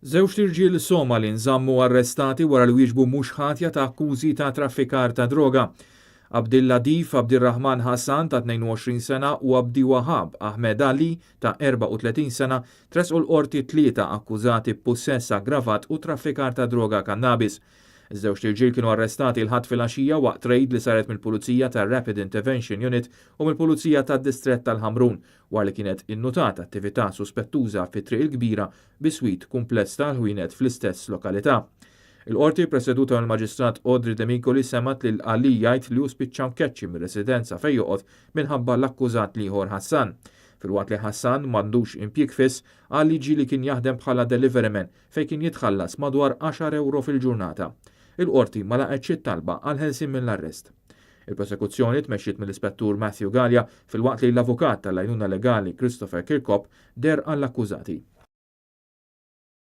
Żewġt irġiel Somali nżammu arrestati wara li wieġbu mhux ħatja ta' akkużi ta' traffikar ta' droga. Abdilladif Abdirrahman Hassan ta' 22 sena u Abdi Wahab Ahmed Ali ta' 34 sena tressqu l-Qorti t-Tlieta akkużati b'pussess aggravat u traffikar ta' droga kannabis. Iż-żewġt irġiel kienu arrestati l-Ħadd filgħaxija waqt rejd li saret mill-Pulizija tar-Rapid Intervention Unit u mill-Pulizija tad-Distrett tal-Ħamrun wara li kienet innutata attività suspettuża fi Triq il-Kbira biswit kumpless tal-ħwienet fl-istess lokalità. Il-Qorti ppreseduta mill-Maġistrat Audrey Demicoli semgħet lil Ali jgħid li hu spiċċa mkeċċi mir-residenza fejn joqgħod minħabba l-akkużat l-ieħor Hassan. Filwaqt li Hassan m'għandux impjieg fiss, Ali ġieli kien jaħdem bħala deliveryman fejn kien jitħallas madwar għaxar ewro fil-ġurnata. Il-Qorti ma laqgħetx it-talba għall-ħelsien mill-arrest. Il-prosekuzzjoni tmexxiet mill-Ispettur Matthew Galea filwaqt li l-avukat tal-għajnuna legali Christopher Kirkop deher għall-akkużati.